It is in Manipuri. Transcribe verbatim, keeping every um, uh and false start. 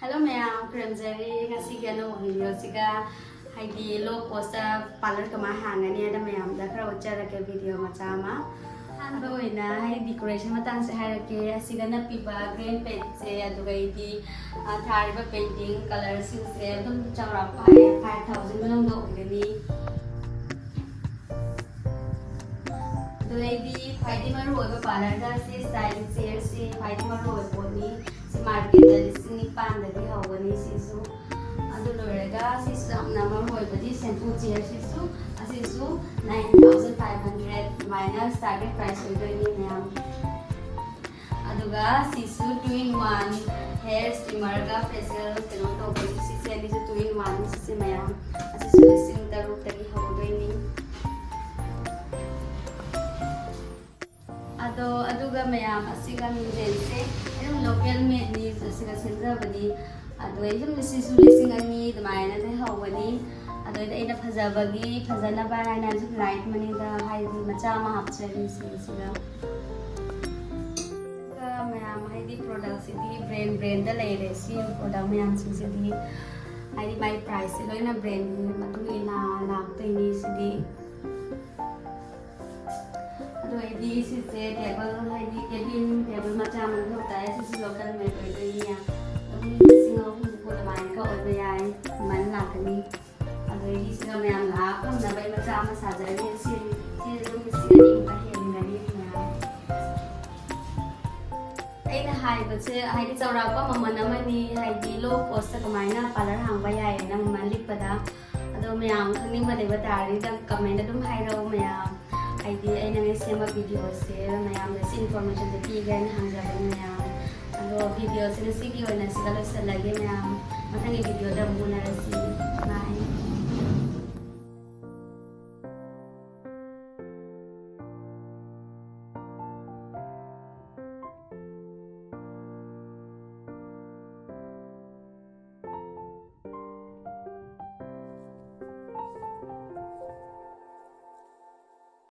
ꯍꯦꯜꯂꯣ ꯃꯌꯥꯝ, ꯈꯨꯔꯨꯝꯖꯔꯤ꯫ ꯉꯁꯤꯒꯤ ꯑꯅꯧꯕ ꯚꯤꯗꯤꯑꯣꯁꯤꯒ, ꯍꯥꯏꯗꯤ ꯂꯣ ꯀꯣꯁꯇ ꯄꯥꯔꯂꯔ ꯀꯃꯥꯏꯅ ꯍꯥꯡꯒꯅꯤ ꯍꯥꯏꯅ ꯃꯌꯥꯝꯗ ꯈꯔ ꯎꯠꯆꯔꯛꯀꯦ ꯚꯤꯗꯤꯑꯣ ꯃꯆꯥ ꯑꯃ꯫ ꯑꯍꯥꯟꯕ ꯑꯣꯏꯅ ꯍꯥꯏꯗꯤ ꯗꯤꯀꯣꯔꯦꯁꯟ ꯃꯇꯥꯡꯁꯦ ꯍꯥꯏꯔꯛꯀꯦ꯫ ꯑꯁꯤꯒ ꯅꯞꯄꯤꯕ ꯒ꯭ꯔꯤꯟ ꯄꯦꯟꯠꯁꯦ, ꯑꯗꯨꯒ ꯑꯩꯗꯤ, ꯑ, ꯊꯥꯔꯤꯕ ꯄꯦꯟꯇꯤꯡ ꯀꯂꯔꯁꯤꯡꯁꯦ ꯑꯗꯨꯝ ꯆꯥꯎꯔꯥꯛꯄ ꯍꯥꯏꯔꯦ ꯐꯥꯏꯚ ꯊꯥꯎꯖꯟ ꯃꯅꯨꯡꯗ ꯑꯣꯏꯒꯅꯤ꯫ ꯑꯗꯨꯗꯩꯗꯤ ꯈ꯭ꯋꯥꯏꯗꯒꯤ ꯃꯔꯨ ꯑꯣꯏꯕ ꯄꯥꯔꯂꯔꯗ ꯁꯤ styling chairꯁꯤ ꯈ꯭ꯋꯥꯏꯗꯒꯤ ꯃꯔꯨ ꯑꯣꯏꯕ ꯄꯣꯠꯅꯤ꯫ ꯁꯤ ꯃꯥꯔꯀꯦꯠꯇ ꯂꯤꯁꯤꯡ ꯅꯤꯄꯥꯟꯗꯒꯤ ꯍꯧꯒꯅꯤ ꯁꯤꯁꯨ꯫ ꯑꯗꯨ ꯂꯣꯏꯔꯒ ꯁꯤꯁꯨ ꯌꯥꯝꯅ ꯃꯔꯨ ꯑꯣꯏꯕꯗꯤ shampoo chairꯁꯤꯁꯨ, ꯑꯁꯤꯁꯨ nine thousand five hundred ꯑꯗꯨꯃꯥꯏꯅ starting price ꯑꯣꯏꯗꯣꯏꯅꯤ ꯃꯌꯥꯝ꯫ ꯑꯗꯨꯒ ꯁꯤꯁꯨ two in one hair steamerꯒ facial ꯀꯩꯅꯣ ꯇꯧꯕꯒꯤ ꯁꯤꯁꯦ ꯑꯅꯤꯁꯨ two in one ꯁꯤꯁꯦ ꯃꯌꯥꯝ꯫ ꯑꯁꯤꯁꯨ ꯂꯤꯁꯤꯡ ꯇꯔꯨꯛꯇꯒꯤ ꯍꯧꯗꯣꯏꯅꯤ꯫ ꯑꯗꯣ ꯑꯗꯨꯒ ꯃꯌꯥꯝ ꯑꯁꯤꯒ ꯃꯤꯡꯖꯦꯜꯁꯦ ꯑꯗꯨꯝ local madeꯅꯤ, ꯑꯁꯤꯒ ꯁꯦꯝꯖꯕꯅꯤ꯫ ꯑꯗꯣ ꯑꯩ ꯑꯗꯨꯝ ꯁꯤꯁꯨ ꯂꯤꯁꯤꯡ ꯑꯅꯤ ꯑꯗꯨꯃꯥꯏꯅꯗꯤ ꯍꯧꯒꯅꯤ꯫ ꯑꯗꯣ ꯑꯩꯅ ꯐꯖꯕꯒꯤ ꯐꯖꯅꯕ ꯍꯥꯏꯅ ꯑꯗꯨꯝ light ꯃꯅꯤꯡꯗ ꯍꯥꯏꯗꯤ ꯃꯆꯥ ꯑꯃ ꯍꯥꯞꯆꯔꯤ ꯁꯤꯁꯤꯒ꯫ ꯑꯗꯨꯒ ꯃꯌꯥꯝ ꯍꯥꯏꯗꯤ productꯁꯤꯗꯤ brand brandꯗ ꯂꯩꯔꯦ꯫ ꯁꯤ product ꯃꯌꯥꯝꯁꯤꯡꯁꯤꯗꯤ ꯍꯥꯏꯗꯤ ꯃꯥꯏ priceꯁꯦ ꯂꯣꯏꯅ brandꯒꯤ ꯃꯇꯨꯡ ꯏꯟꯅ ꯂꯥꯛꯇꯣꯏꯅꯤ ꯁꯤꯗꯤ꯫ ꯑꯗꯣ ꯑꯩꯗꯤ ꯁꯤꯁꯦ table ꯍꯥꯏꯗꯤ cabin table ꯃꯆꯥ ꯑꯃ ꯂꯧ ꯇꯥꯔꯦ꯫ ꯁꯤꯁꯨ local made ꯑꯣꯏꯗꯣꯏꯅꯤ꯫ ꯑꯗꯨꯝ ꯂꯤꯁꯤꯡ ꯑꯍꯨꯝ ꯑꯗꯨꯃꯥꯏꯅꯒ ꯑꯣꯏꯕ ꯌꯥꯏ, ꯑꯗꯨꯃꯥꯏꯅ ꯂꯥꯛꯀꯅꯤ꯫ ꯑꯗꯣ ꯑꯩꯗꯤ ꯁꯤꯒ ꯃꯌꯥꯝ ꯂꯥꯛꯑ ꯐꯝꯅꯕ ꯑꯩ ꯃꯆꯥ ꯑꯃ ꯁꯥꯖꯔꯅꯤ꯫ ꯁꯤ, ꯁꯤ ꯑꯗꯨꯝ ꯂꯤꯁꯤꯡ ꯑꯅꯤꯃꯨꯛꯀ ꯍꯦꯟꯒꯅꯤ ꯃꯌꯥꯝ꯫ ꯑꯩꯅ ꯍꯥꯏꯕꯁꯦ ꯍꯥꯏꯗꯤ ꯆꯥꯎꯔꯥꯛꯄ ꯃꯃꯜ ꯑꯃꯅꯤ, ꯍꯥꯏꯗꯤ low costꯇ ꯀꯃꯥꯏꯅ ꯄꯥꯔꯂꯔ ꯍꯥꯡꯕ ꯌꯥꯏꯌꯦꯅ ꯃꯃꯜ ꯂꯤꯛꯄꯗ꯫ ꯑꯗꯣ ꯃꯌꯥꯝ ꯈꯪꯅꯤꯡꯕ ꯂꯩꯕ ꯇꯥꯔꯗꯤ ꯑꯗꯨꯝ comment ꯑꯗꯨꯝ ꯍꯥꯏꯔꯛꯑꯣ ꯃꯌꯥꯝ꯫ ꯍꯥꯏꯗꯤ ꯑꯩꯅ ꯉꯁꯤ ꯁꯦꯝꯕ videoꯁꯦ ꯃꯌꯥꯝꯗ ꯁꯤ informationꯁꯦ ꯄꯤꯒꯦ ꯍꯥꯏꯅ ꯍꯥꯡꯖꯕꯅꯤ ꯃꯌꯥꯝ꯫ ꯑꯗꯣ videoꯁꯦ ꯉꯁꯤꯒꯤ ꯑꯣꯏꯅ ꯁꯤꯗ ꯂꯣꯏꯁꯤꯜꯂꯒꯦ ꯃꯌꯥꯝ꯫ ꯃꯊꯪꯒꯤ videoꯗ ꯑꯃꯨꯛ ꯎꯅꯔꯁꯤ꯫ Bye꯫